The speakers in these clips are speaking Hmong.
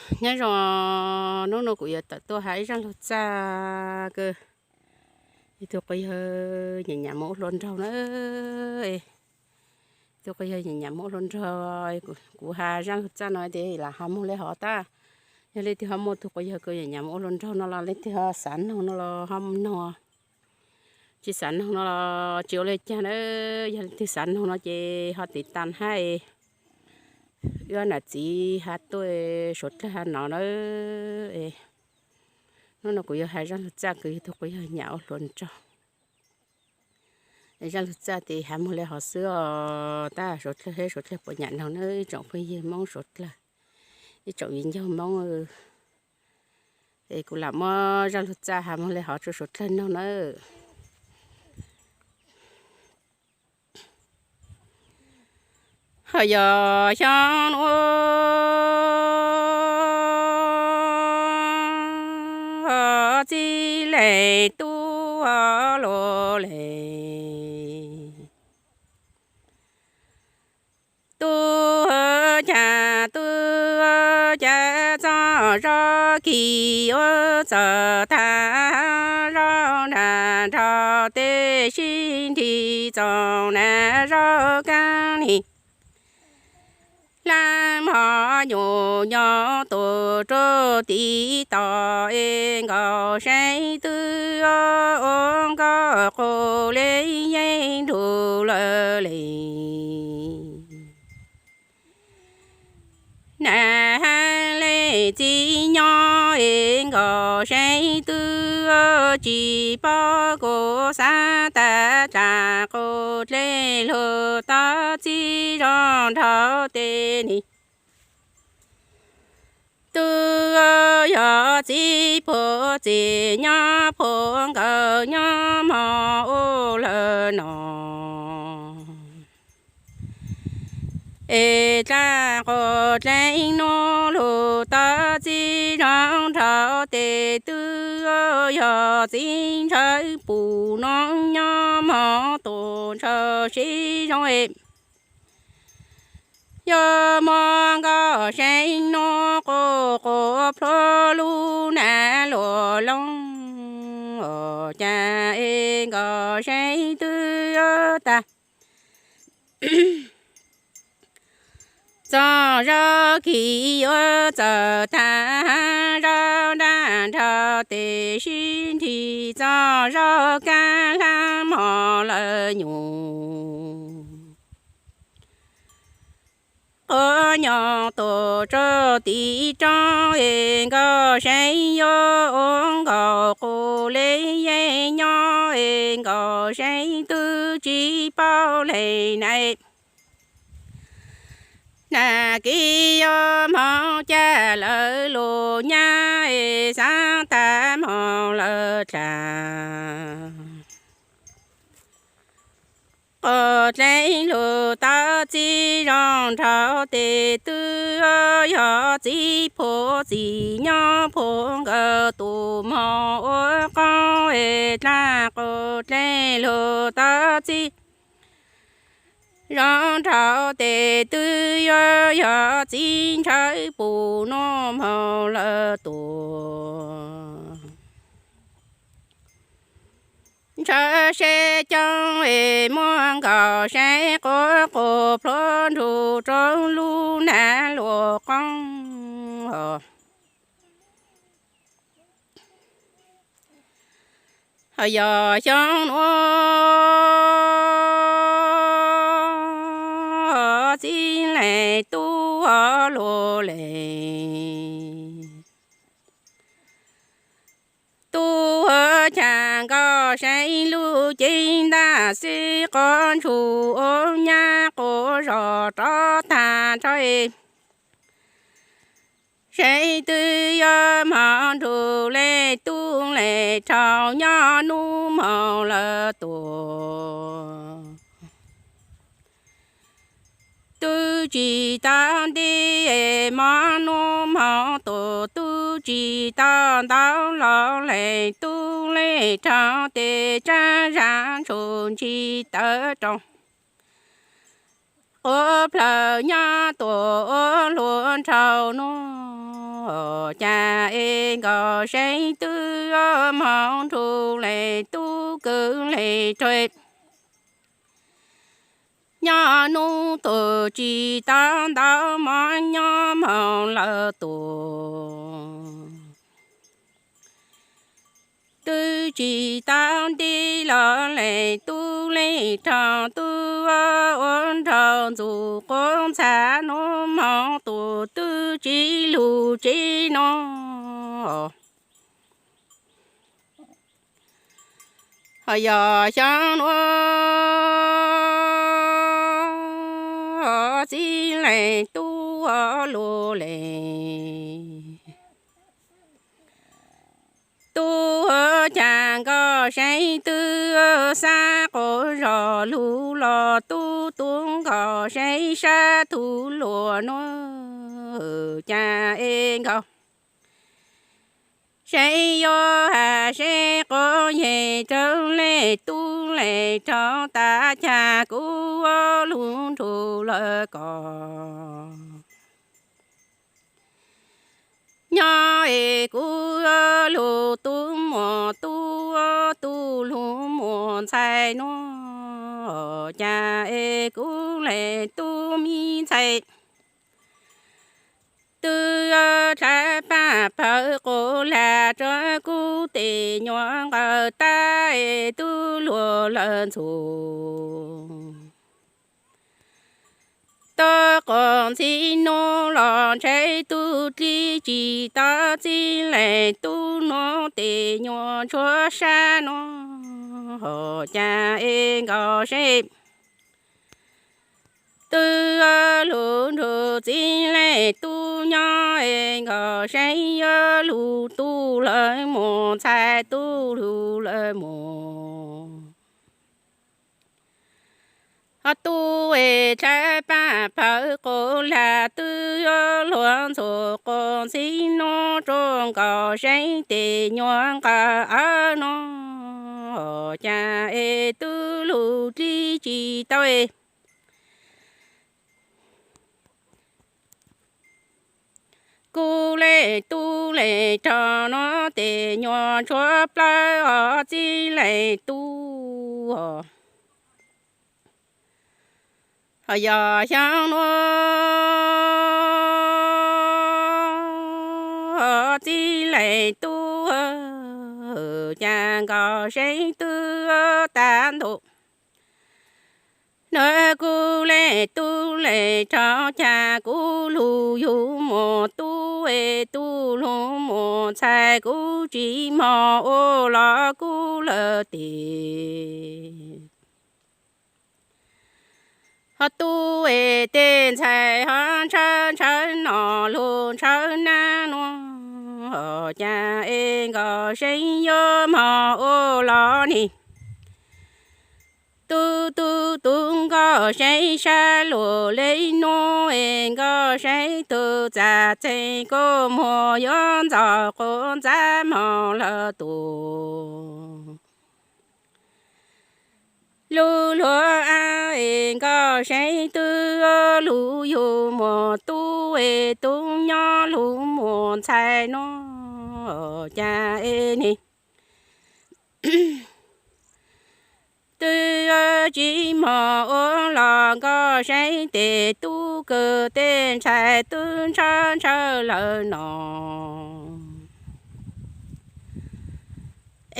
Nyob zoo, hnub no kuv yuav tawm tuaj hais ib zaj lug txaj kws ib tug quas yawg nyam nyam mus ua hluas nraug na. Ib tug quas yawg nyam nyam mus ua hluas nraug, kuv hais zaj lug txaj no tias lam ho moog le hov tag. Yog leej twg ho muaj tug quas yawg kws nyam nyam mus ua hluas nraug no los leej twg ho xav noog no los ho noog, tsis xav noog no los tsis ua le caag na. Yog leej twg xav noog no ces ho tiv tas hab, wb nam txiv has tuaj suav dlawg has no na. Hnub no kuv yuav hais zaj lug txaj kws ib tug quas yawg nyam ua hluas nraug. Zaj lug txaj tes has moog le hov xwb os, tab suav dlawg, suav dlawg puas nyam noog na, ib tsoom phooj ywg Moob suav dlawg, ib tsoom viv ncaus Moob. Es kuv lam muab zaj lug txaj has moog le hov rua suav dlawg noog nawb. Ho yog xyoo ub, txij leej tub lug leej, tub cav tub cav txoj zog kis ua txawm tag, zog nrag nrog tej sib nrig txoom na, zog kaab lig hlab mog nyuj nyob tus rua tiv tod es nkaus seeb twb ua nkaus qus le yeej nrug lawm le. Nag le txiv nyob es nkaus seeb twb tsis paub, kuv xav tas dlaag qus dlej lug tod txij zog nrhau tes ni. Twb yog txiv phuv txiv nyob phuv nkawd nyob mog ua lawm no. Es dlaag qus dlej nub lug tod txij zog nrhau tes twb yog txiv ntshaw pum noob nyob mog tus ntshaw sib zoo es. Yog muaj nkauj seeb nub quj quv plhuav lub nag luam looj, cas es nkauj seeb twb tag. Txoj zog kis yuav txawm tag, zog nrag nrhau tes sib nrig, txoj zog kaab hlab mog lawm nyuj. Quav nyob tus rua tiv roob es nkauj seeb yuav ua nkaus qus le yeej nyob es nkauj seeb twb tsis paub le na. Nag kis yuav moog caj lawv lug nyab es xaav tas moog lawv dlaag. Quv dlej lug tod txij zog nrhau tes twb yog txiv phuv txiv nyob phuv nkawd tus moog ua qoob es dlaag quv dlej lug tod txij zog nrhau tes twb yuav yog txiv ntshaw pum nub moog lawm tus ntshaw seb coob es muaj nkauj seeb quav qus plhuav nrug rua lub nag luam qoob. Ho yog xyoo nuav txij leej tub lug leej, tub cag nkauj seeb lub cev ntaj xib quav ntsug ua nyab quas zog rov tag rov. Seeb twb yuav moog nrug leej tub leej rhau nyob nub moog lawm tus tub tsis tau ntij moog nub moog tus tub tsis tau ntau los leej tub leej rhau tes tsaab zag ntsug ntsis tawv rau quav plawg nyob tuam ua hluas nraug nub. Cas es nkawd seev twb moog nrug le tub kwv le rag. Nyob nub tug tsis tau ntau mob nyob moog lawm tug. Twb tsis tau nti los le tub le rog tub ua nraug ntxug quav ntxhab nub moog tug twb tsis lug tsis nub. Ho yog xyoo nuav txij le tub lug le. Tub Cas Nkauj Seev twb xaav quas zog lug los tub tub Nkauj Seev sab tug luas nuav. Cas es Nkauj Seev yuav has seb quas yeg raug le tub le rog tas cas kuv ua lug nrug lawv koj. Nyob es kuv lug tub muam tub tub lug muam ntxhais nuav. Cas es kuv le tub mi ntxhais twb dlha paj pawg quas lag rua kuv tes nyuam nqawd tag es tub luas lawm ntxug. Tub quas ntxhib nub los ntshe tub dlib tsis tau txij le tub nuav tes nyuam tshuav sab nuav. Ho cas es Nkauj Seev twb lug nrug txij le tub nyob es Nkauj Seev yuav lug tub lawv muam ntxhais tub lug lawv muam. Ho tub es dlha paj pawg quas lag twb luag ntxhuav quas ntxhib nub rua Nkauj Seev tes nyuam nqawd awv nuav. Ho cas es tub lug dlib tsis tau es kuv le tub le rog nuav tes nyuam tshuav plawg os txij le tub. Ho yog xyoo nuav txij le tub, cas Nkauj Seev twb tag ntua. Nuav kuv le tub le rog cas kuv lug yug muam tub es tub lug muam ntxhais kuv tsis mog ua los kuv lawm tes. Ho tub es tej ntxhais ho ntshaw ntshaw no lug ntshaw nab nuav. Ho cas es Nkauj Seev yuav mog ua los ne. Tub tub tub Nkauj Seev sab luas le nub es Nkauj Seev tug txav txeeg kua muag yuav ntxog quas ntxhab mog lawm tug. Lub luag ab es Nkauj Seev twb lug yug muam tub es tub nyob lug muam ntxhais nuav. Cas es ne twb tsis mog ua los Nkauj Seev tes tub kws tej ntxhais twb ntshaw ntshaw lawm no.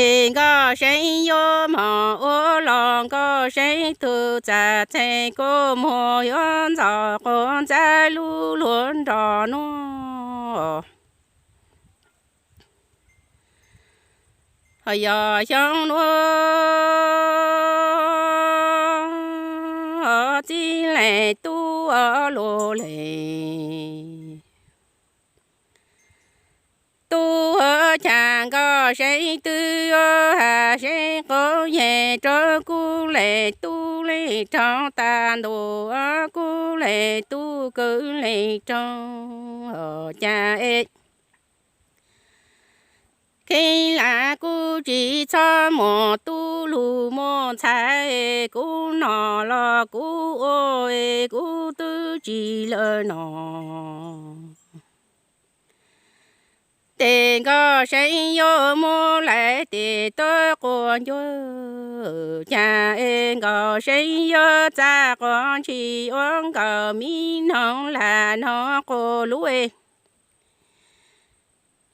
Es Nkauj Seev yuav mog ua los Nkauj Seev tug txav txeeg kua muag yuav ntxog quas ntxhab lub luag nrog nuav. Ho yog xyoo nuav txij le tub lug le. Tub cas Nkauj Seev twb has seb quas yeg raug kuv le tub le rog tag ntua kuv le tub kws le rog. Cas es kheev lam kuv tsis txhob muam tub lug muam ntxhais es kuv no los kuv ua es kuv twb tsis lawm no. Nkauj Seeb yuav muab lawv tes tuaj quas ncuab, cas es Nkauj Seeb yuav txaj quas ntshis ua nkaus mi noog lam noog quas lub es.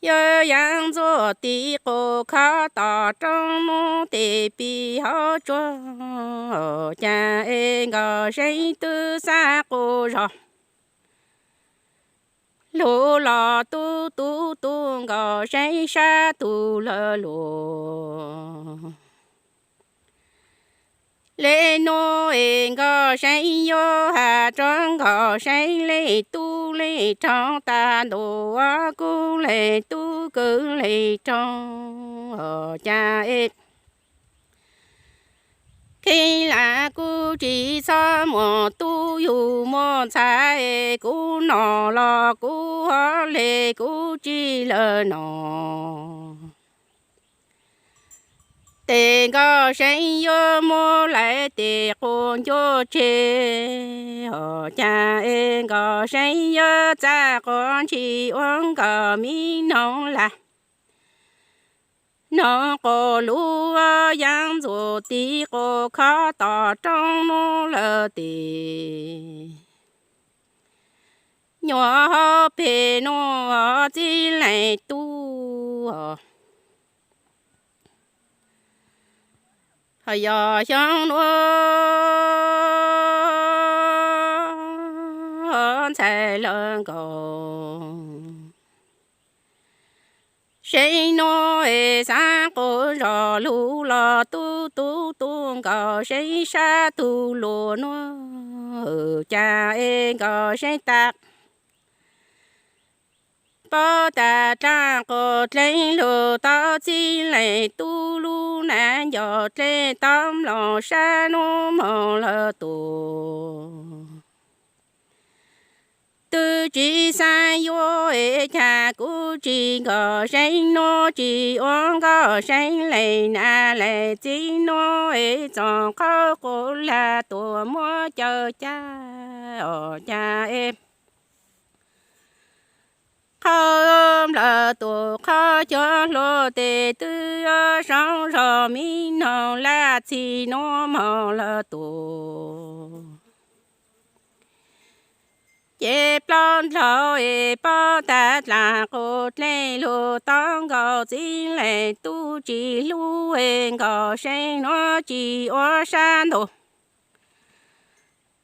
Yog yav ntxuaj tiv quas khob tom roob nub tes pis hauv tsuag, cas es Nkauj Seeb twb xav quas zog. Lug los tub tub tub Nkauj Seeb sab tug lawv luag. Le nuav es Nkauj Seeb yuav has rua Nkauj Seeb leej tub leej roob, tag ntua kuv leej tub kws leej roob, cas es kheev lam kuv tsis txhob muaj tub yug muaj ntxhais, kuv noj los kuv hov le kuv tsis lawv noj. Tes Nkauj Seeb yuav muab lawv tes quas ncuab tseg, cas es Nkauj Seeb yuav txaj quas ntshis ua nkaus mi noog lam noog quas lub. Yav ntxuaj tiv quas khob tom roob nub lawm tes, nyuam hauv peg nuav txib leej tub, hos yog xyoo nuav ntxhais lawv Nkauj Seeb nuav es xaav quas zog lug los tub tub tub Nkauj Seeb sab tug luag nuav, cas es Nkauj Seeb tag paub tas dlaab quas dleeg lug tau txib leej tub lub nab ncaus dlej tau mloog sab nuav moog lawm tus. Twb tsis xaav yuav es cas kuv tsis Nkauj Seeb nuav tsis ua Nkauj Seeb leej nab leej txiv nuav es txoom qhov quas lag tuam muab caws cag, cas es qhov nplawg tuam qhov cuag hlua tes twb soob zog mi noog laj txhij nuav moog lawm tus. Ces plaub ndlaug es paub tas dlaab quas dleeg lug tau nkaus txib leej tub tsis hlub es Nkauj Seeb nuav tsis ua sab ntuj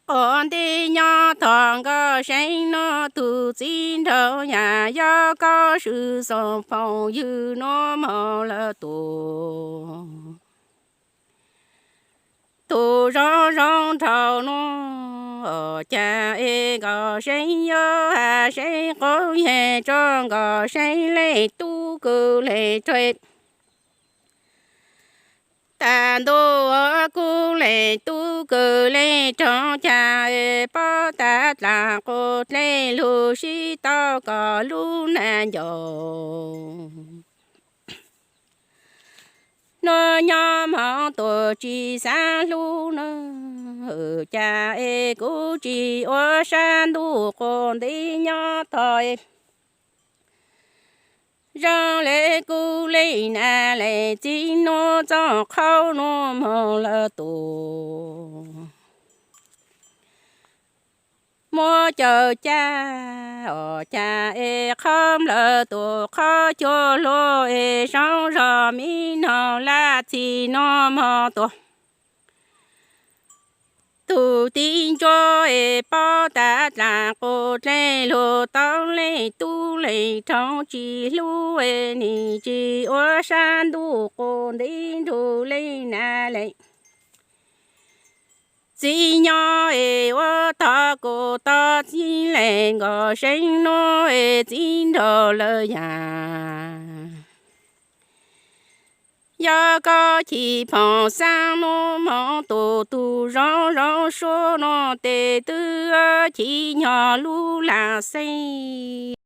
quas nti nyob tog Nkauj Seeb nuav tug txiv nraug yam yog Kaub Swm Xoom Phooj Ywg nuav moog lawm tus. Tug zoo zoo nraug nuav, cas es Nkauj Seeb yuav has Seeb quas yeeg rua Nkauj Seeb leej tub kws leej rua. Tag ntua kuv leej tub kws leej rua, cas es paub tas dlaab quas dleeg lug sib tau koj lub nab ncaus. Nuav nyob moog tuam tsis xaav hlub nuav, cas es kuv tsis ua sab ntuj quas nti nyob tog. Zoo le kuv leej nab leej txiv nuav txoom qhov nuav moog lawm tus. Muab caws cag, cas es qhov nplawg tuam qhov cuag hlua es soob zog mi noog laj txhij nuav moog tuag. Tug tij ntsuab es paub tas dlaab quas dleeg lug tau leej tub leej rua tsis hlub es nim tsis ua sab ntuj quas nti nrug leej nab leej txiv nyob es ua tog kuas tau txib leej Nkauj Seeb nuav es txiv nraug lawm yam yog Kaub Chim Phoom Xaab nuav moog tus tug zoo zoo suab nuav tes twb chim nyog lub lag xeeb.